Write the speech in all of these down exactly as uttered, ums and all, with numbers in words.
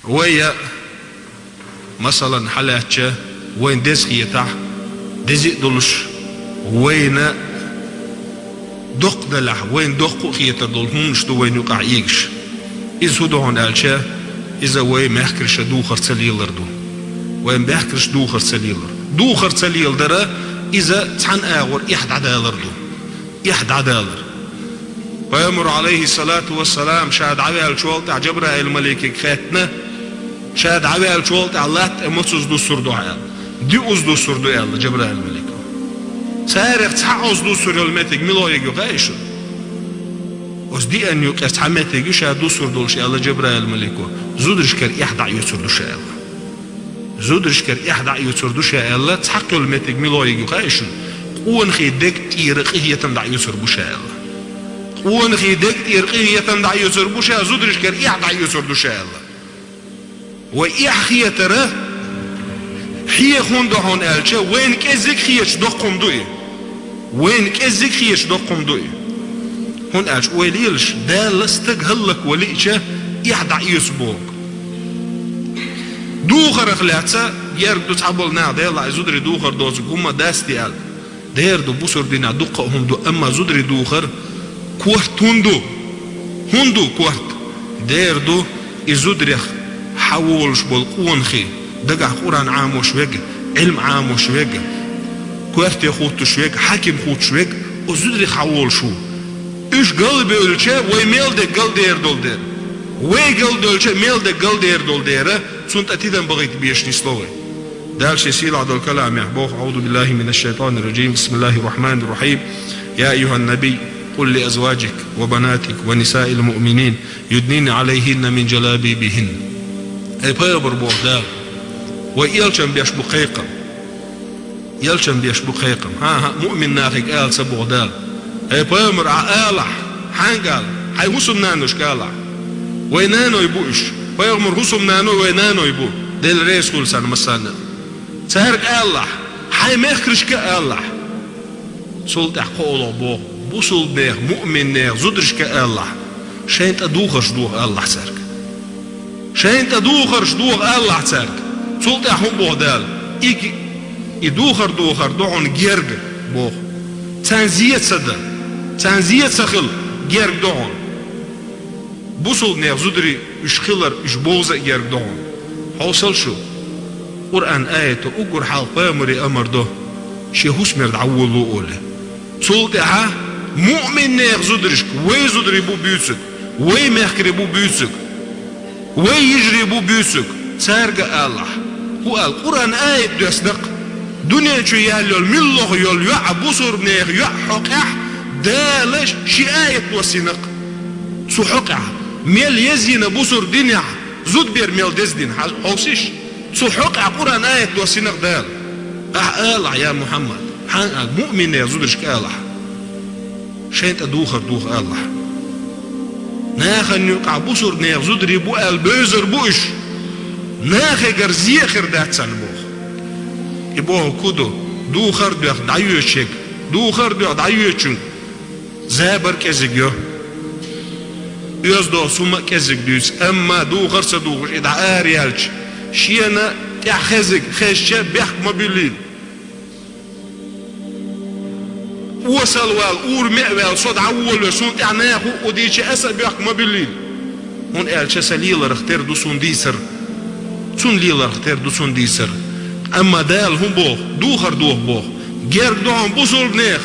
Вай, масалан, хьалаьцча, вайна деза хетахь, деза а долуш, вайна доккха далахь, вайна доккха а хетар долу хӀуманаш ду вайна юкъахь ийгаш. Иза хӀун ду хьуна аьлча, иза вай мехкарша духар ца лелар ду. Вай мехкарша духар ца лелар. Духар ца леладар, иза цхьана агӀор эхь дӀадалар ду. Эхь дӀадалар. Пайхамар, алейхиссалату вассалам, ша дӀаваьллачул тӀаьхьа Джабраил-маликига хаьттина, ша дӀаваьллачул тӀаьхьа латта тӀе мацазза дуссур ду хьо аьлла. Диъазза дуссур ду аьлла Джабраил-малико. Царах цхьаъазза дуссур йолу меттиг мила йолу ю хаьий шуна? Оцу диъанна юкъара цхьа меттиг ю ша дуссур долуш аьлла Джабраил-малико. Зударшкара эхь дӀаоьцур ду ша аьлла. Зударшкара эхь дӀаоьцур ду ша аьлла, цхьаккха йолу меттиг мила йолу ю хаьий шуна? Къонахийн дега тӀера къинхетам дӀаоьцур бу ша аьлла. Къонахийн дега тӀера къинхетам дӀаоьцур бу ша, зударшкара эхь дӀаоьцур ду ша аьлла. Вай эхь хетар хьеха хӀун ду хьуна аьлча, вайна кӀеззиг хеташ доккха хӀума ду и. Вайна кӀеззиг хеташ доккха хӀума ду и. ХӀунда аьлча вай лелаш, Дала стаг хӀаллакван лиъча, эхь дӀаоьцу боху. Духарах лаьцна герга ду цхьаболу нах, делахь и зударий духар доцург хӀумма дац те аьлла. Дера ду, бусалба динехь дуккха а хӀума ду, амма зударий духар корта хӀун ду? ХӀун ду корта? Дера ду, и зударех хьаволуш болу къонахий, дагахь Къуръан Ӏамош верг, Ӏилма Ӏамош верг, коьрте хӀуттуш верг, хьаьким хӀуттуш верг, оцу зударех хьаволуш ву. Уьш галбевлча, вай мел дерг галдер долу дера. Вай галдевлча, мел дерг галдер долу дера, цунна тӀе тидам бахийта безаш нисло вай. Дала шен сийлахь долу каламехь боху: أعوذ بالله من الشيطان الرجيم. بسم الله الرحمن الرحيم. يا أيها النبي، قل لأزواجك وبناتك ونساء المؤمنين يدنين عليهن من جلابيبهن. Эй, пайхамар, боху Дала, вай элчан беш бу кхайкхам. Элчан беш бу кхайкхам. ХӀан-хӀа, муъмин нахе ала ца боху Дала. Эй, пайхамар, ахь алахь, хьаьнга ала, хьайн хӀусамнаношка алахь. Вай наной бу уьш. Пайхамар хӀусамнаной вай наной бу. Дела реза хуьлда царна массарна а. Цаьрга алахь, хьайн мехкаршка а алахь. Цул тӀаьхьа кхоалгӀа боху: бусалба нехан, муъмин нехан зударшка а алахь, шайна тӀе духарш доха алахь цаьрга. Шайна тӀе духарш доха алахь цаьрга. Цул тӀаьхьа хӀун боху Дала? И, и духар духар ду хьуна герга, боху. Царна зен ца дан, царна зен ца хила герга ду хьуна. Бусалба нехан зударий уьш хилар, уьш бовза а герга ду хьуна. Хьовсал шу, Къуръан аято уггар хьалха пайхамаре амар до, шен хӀусамера дӀаволало олий. Цул тӀаьхьа муъмин нехан зударшка, вай зударий бу буьйцург, вай мехкарий бу буьйцург, вай йижарий бу буьйцург, цаьрга а алахь. ХӀун аьлла, Къуръан аят доьссина-кх: дуьнен чу яьлла йолу муьлхха йолу йоӀ, бусалба нехан йоӀ хьокъехь Дала ши аят доссийна-кх. Цу хьокъехь мел езйина бусалба динехь зудбер мел деза дина, хьа-, хьовсийша. Цу хьокъехь Къуръан аят доссийна-кх Дала. Ахь алахь, я Мухьаммад, хьан а муъмин нехан зударшка алахь. Шайна тӀе духар доха алахь. Нахана юкъахь бусалба нехан зударий бу аьлла бевзар бу уьш. Нахегара зен а хир дац царна боху. И боху кху ду, духар а доьхна дӀайоьдуш ерг, духар а доьхна дӀайоьдучуьнга забар кӀезиг йо. Оьзда долу хӀума а кӀезиг дуьйцу, амма духар а ца духуш и дӀа ара яьлча, шена тӀехь хезиг хезча, бехк ма буьллийла. Осал вала, урамеъ ваьлла, со дӀаволавелла, суна тӀехь наха хӀуъу дийча, аса а бехк ма буьллийла. ХӀунда аьлча сан леларх тера ду суна дийцар. Цунна леларх тера ду цунна дийцар. Амма Дала хӀун боху? Духар доха боху. Герга ду хьуна бусалба нехан,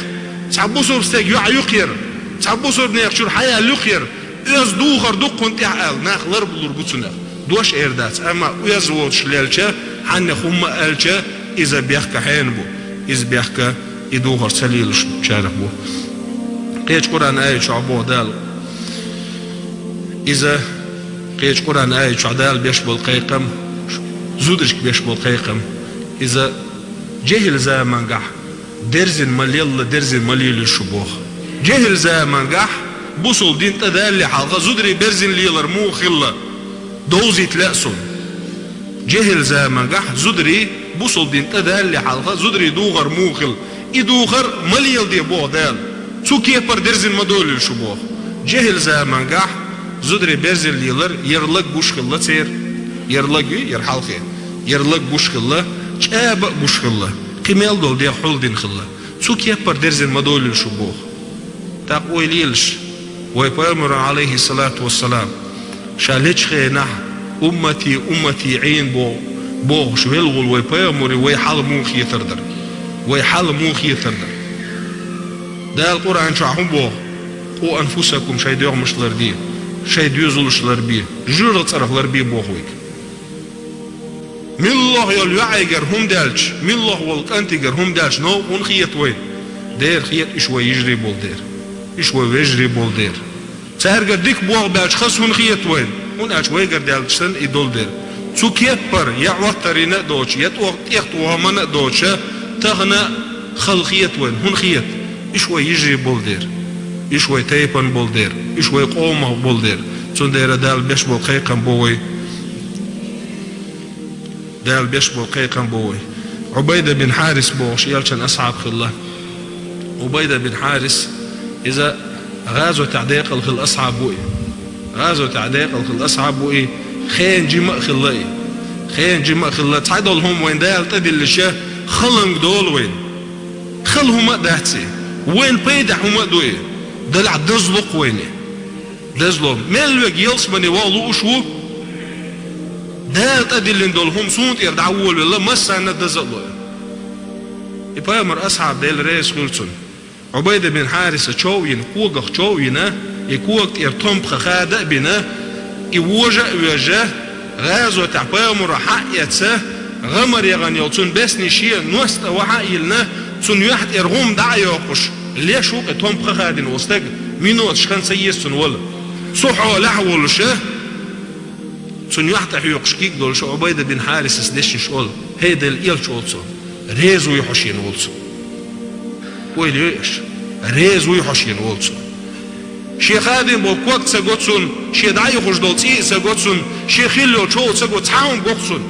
цхьа бусалба стеган йоӀ юххера, цхьа бусалба нехан чуьра хьаяьлла юххера, оьзда духар ду-кх хьуна тӀехь аьлла, нах ларбалур бу цунах. Дош эр дац, амма оьзда воцуш лелча, хьаннех хӀумма а аьлча, иза бехк хьенан бу, иза бехк и духар ца лелаш чарах бу. Кхечу Къуръан аят чохь боху Дала. Иза кхечу Къуръан аят чохь Дала беш болу кхайкхам, зударшка беш болу кхайкхам. Иза жехӀил замангахь дерзина ма лелла, дерзина ма лелийла шу боху. ЖехӀил замангахь бусалба дин тӀедалале хьалха зударий берзина лелар муха хилла, довзийта лаьа суна. ЖехӀил замангахь зударий бусалба дин тӀедалале хьалха зударий духар муха хилла. И духар ма леладе боху Дала. Цу кепара дерзина ма долийла шу боху. ЖехӀил замангахь зударий берзина лелар ярлаг гуш хилла церан. Яр лаг ю, яр хьалхе. Яр лаг гуш хилла, чӀаба а гуш хилла, кхин мел долу дегӀ хьулдина хилла. Цу кеппара дерзина ма довлийла шу боху. ТӀаккха ойла елаш, вай пайхамара, Ӏалайхиссалату вассалам, ша лечу хенахь, «Уммати, уммати» Ӏийна бо-, бохуш велла волу вай пайхамаре вай хьал муха хетар дара? Вай хьал муха хетар дара? Дала Къуръан чохь хӀун боху? «Къу анфусакум», шайн доьгӀмаш ларде, шайн доьзалш ларбе, жоьжахати цӀарах ларбе боху вайга. Милла йолу йоӀигара хӀума даьлча, милла волу кӀантигара хӀума даьлча, новкъа хӀунда хета вайна? Дера хета, уьш вай йижарий болу дера. Уьш вай вежарий болу дера. Цаьргара дика болх баьлча, хаза хӀунда хета вайна? ХӀунда аьлча вайгара даьлча санна и долу дера. Цу кеппара я Ӏоттар йина а доцуш, я тӀо-, тӀехтохаман а доцуш, тахана хала хета вайна. ХӀунда хета? Уьш вай йижарий болу дера. Уьш вай тайпана болу дера. Уьш вай къомах болу дера. Цундела Дала беш болу кхайкхам бо вай. Дала беш болу кхайкхам бо вай. Ӏубайда бин Хьарис бохуш элчан асхьаб хилла. Ӏубайда бин Хьарис, иза гӀазотехь декъала хилла асхьаб ву и. ГӀазотехь декъала хилла асхьаб ву и, хенан жима а хилла и. Хенан жима а хилла. Цхьадолу хӀума вайна Дала тӀедиллича, халанга долу вайна. Хала хӀума а дац и. Вайна пайдехь хӀума а ду и. Делахь дазло-кх вайна и. Дазло. Мел верг ялсамане ваха лууш ву? Дала тӀедиллина долу хӀума суна тӀера дӀа а волавелла, массарна а даза а ло и. И пайхамар асхьаб, Дела реза хуьлу цунна. Ӏубайда бин Хьариса чов а йина, когах чов а йина, и кога тӀера томпха хада а бина, и вожа а воьжна, гӀазотехь пайхамаро хьа а эцна, гӀамар яхана йолу цунна бесни шен ност а вахьа а йиллина, цунна юьхь тӀера гӀум дӀа а йоккхуш, леш ву-кх и томпха хадийна волу стаг, миноташ хан ца еза цунна вала. Цу хьолехь а волуша, цунна юьхь тӀе хьоькхуш куьг долуш Ӏубайда бин Хьарисас дешнаш олу: «ХӀей, Делан элча», олу цо, «реза вуй хьо шена волу цо?» Ойла йой аша, «реза вуй хьо шена волу цо?» Шен хадийна болу ког ца го цунна, шен дӀаюхуш долу цӀий а ца го цунна, шен хилла йолу чов а ца го, цхьа хӀума го-кх цунна.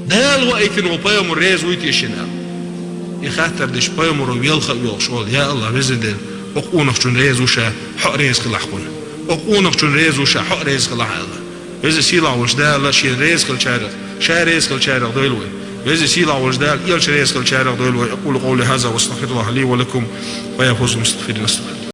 Дала ваийтина волу пайхамар реза вуй те шена аьлла. И хаттар деш пайхамаро велха а воьлхуш олу: «Я АллахӀ, Веза Дела, оцу къонахчунна реза ву ша, хьо а реза хилахь кхунна. Оцу къонахчунна реза ву ша, хьо а реза хилахь», аьлла. Веза сийлахь волчу Дала шена реза хилчарах, ша реза хилчарах дойла вай. Веза сийлахь волчу Дала элча реза хилчарах дойла вай. أقول قولي هذا وأستغفر الله لي ولكم ويا فوز المستغفرين.